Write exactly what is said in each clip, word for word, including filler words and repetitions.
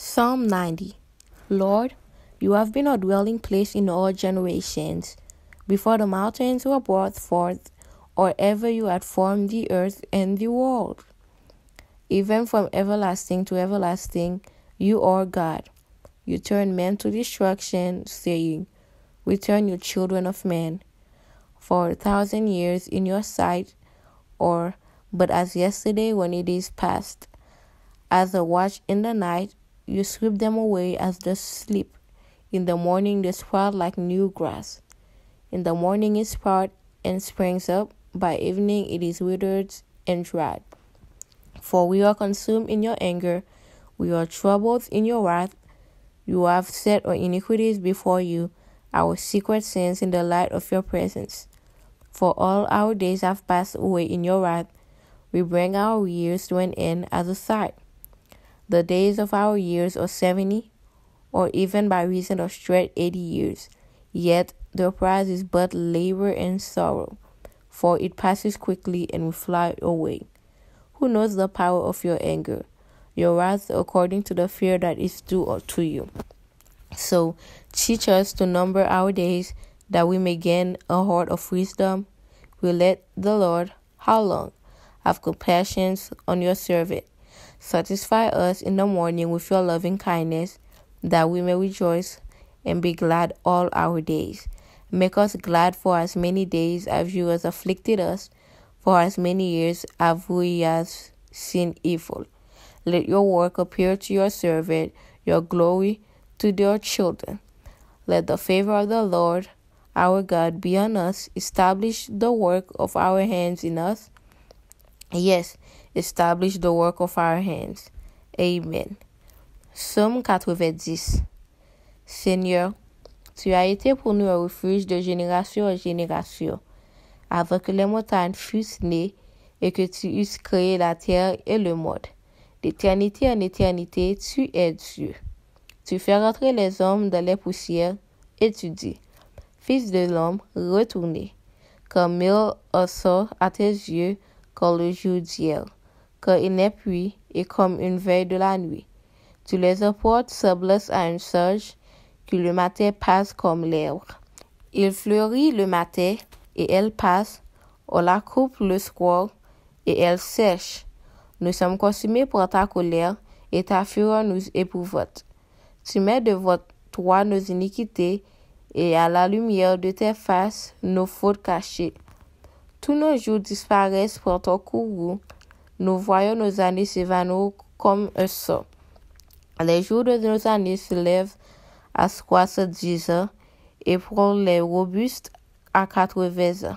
Psalm ninety. Lord, you have been a dwelling place in all generations. Before the mountains were brought forth, or ever you had formed the earth and the world. Even from everlasting to everlasting, you are God. You turn men to destruction, saying, "Return, you children of men." For a thousand years in your sight, or but as yesterday when it is past. As a watch in the night, you sweep them away as they sleep. In the morning they sprout like new grass. In the morning it sprouts and springs up, by evening it is withered and dried. For we are consumed in your anger, we are troubled in your wrath. You have set our iniquities before you, our secret sins in the light of your presence. For all our days have passed away in your wrath. We bring our years to an end as a sigh. The days of our years are seventy, or even by reason of strength eighty years. Yet their price is but labor and sorrow, for it passes quickly and we fly away. Who knows the power of your anger, your wrath according to the fear that is due to you? So teach us to number our days, that we may gain a heart of wisdom. We let the Lord, how long? Have compassion on your servant. Satisfy us in the morning with your loving kindness, that we may rejoice and be glad all our days. Make us glad for as many days as you have afflicted us, for as many years as we have seen evil. Let your work appear to your servant, your glory to their children. Let the favor of the Lord our God be on us. Establish the work of our hands in us. Yes, establish the work of our hands. Amen. Sòm katrevendis. Seigneur, tu as été pour nous un refuge de génération en génération. Avant que les montagnes fussent nées et que tu eusses créé la terre et le monde, d'éternité en éternité, tu es Dieu. Tu fais rentrer les hommes dans les poussières et tu dis, fils de l'homme, retournez. Car mille heures sont à tes yeux comme le jour d'hier, car il n'est plus et comme une veille de la nuit. Tu les emportes semblables à un songe, que le matin passe comme l'herbe. Il fleurit le matin et elle passe, on la coupe le soir et elle sèche. Nous sommes consumés par ta colère et ta fureur nous épouvante. Tu mets devant toi nos iniquités et à la lumière de tes faces nos fautes cachées. Tous nos jours disparaissent par ton courroux. Nous voyons nos années s'évanouir comme un sort. Les jours de nos années se lèvent à soixante-dix ans et pour les robustes à quatre-vingts ans.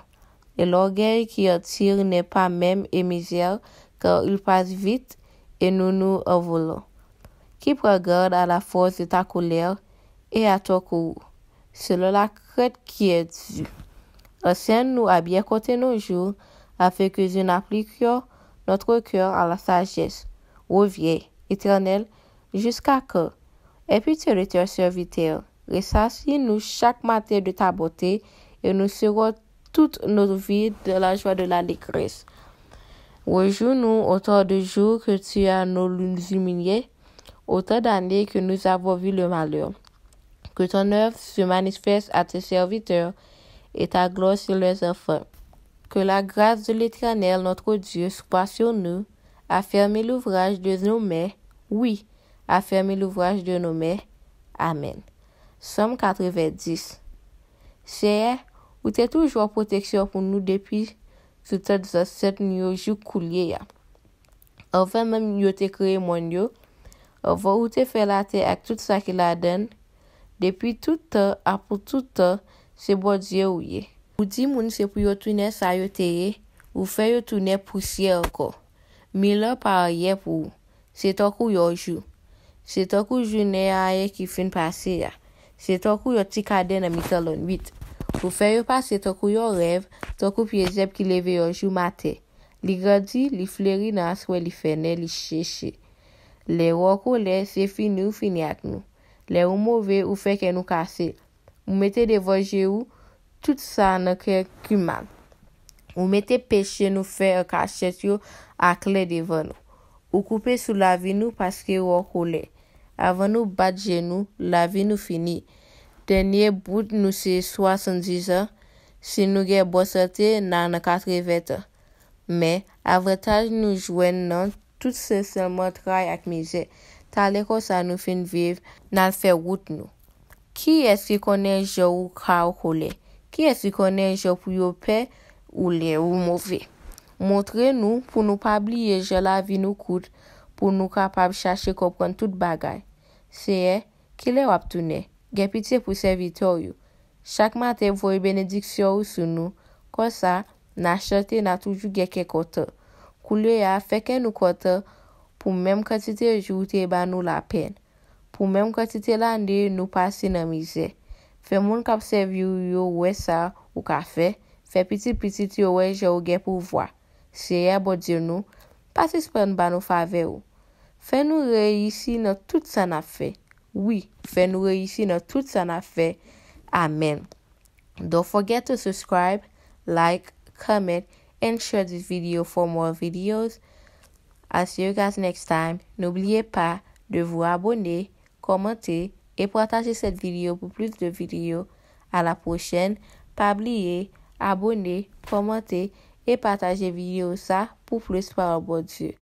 Et l'orgueil qui attire n'est pas même et misère, car il passe vite et nous nous envolons. Qui prend garde à la force de ta colère et à ton courroux, selon la crainte qui est due. Enseigne-nous à bien compter nos jours, afin que nous appliquions notre cœur à la sagesse. Reviens, Éternel, jusqu'à quand? Aie pitié de ton serviteur. Ressasis-nous chaque matin de ta bonté, et nous serons toute notre vie dans la joie de l'allégresse. Rejouis-nous autant de jours que tu as nous humiliés, autant d'années que nous avons vu le malheur. Que ton œuvre se manifeste à tes serviteurs et ta gloire sur leurs enfants. Que la grâce de l'Éternel notre Dieu soit sur nous. Affermis l'ouvrage de nos mains. Oui, affermis l'ouvrage de nos mains. Amen. Sòm katrevendis. Seyè, ou te toujou an pwoteksyon pou nou depi sou tèt zansèt nou yo jouk koulye a. Anvan menm yo te kreye mòn yo, anvan ou te fè latè ak tout sa ki ladan l, depi tout tan a pou tout tan, se Bondye ou ye. Ou di moun se pou yo tounen sa yo te ye, ou fè yo tounen pousyè ankò. Mil an pa anyen pou ou. Se tankou yon jou. Se tankou jounen a yè ki fin pase a. Se tankou yon ti kaden nan mitan lannwit. Ou fè yo pase tankou yon rèv, tankou pye zèb ki leve yon jou maten. Li grandi, li fleri, nan aswè li fènè, li cheche. Lè ou an kolè, se fini ou fini ak nou. Lè ou move, ou fè kè nou kase. Ou mete devan je ou tout sa nan kè ki mal. Ou mete peche nou fè an kachèt yo aklè devan nou. Ou koupe sou lavi nou paske ou an kolè. Avan nou bat je nou, lavi nou fini. Dènye bout nou se swasanndiz an. Si nou gen bon sante, n a nan katreven tan. Men, avantaj nou jwenn nan tout se sèlman tray ak mizè. Talè konsa nou fin viv, n al fè wout nou. Kiyès ki konnen jan ou ka an kolè? Kiyès ki konnen jan pou yo pè ou lè ou move? Montre nou pou nou pa bliye jan lavi nou kout, pou nou kapab chache konprann tout bagay. Seyè, kilè w ap tounen? Gen pitye pou sèvitè w yo. Chak maten, voye benediksyon ou sou nou. Konsa, n a chante, n a toujou gen kè kontan. Koulye a, fè kè nou kontan pou menm kantite jou ou te ba nou lapenn, pou menm kantite lane nou pase nan mizè. Fè moun k ap sèvi w yo wè sa ou ka fè. Fè pitit pitit yo wè jan ou gen pouvwa. Seyè Bondye nou, pa sispann ba nou favè ou. Fè nou reyisi nan tout sa n ap fè. Wi, fè nou reyisi nan tout sa n ap fè. Amèn. Don't forget to subscribe, like, comment, and share this video for more videos. I'll see you guys next time. N'oubliez pas de vous abonner, commenter et partager cette vidéo pour plus de vidéos. À la prochaine. Pa bliye, abone, kòmante e pataje videyo sa pou plis pawòl Bondye.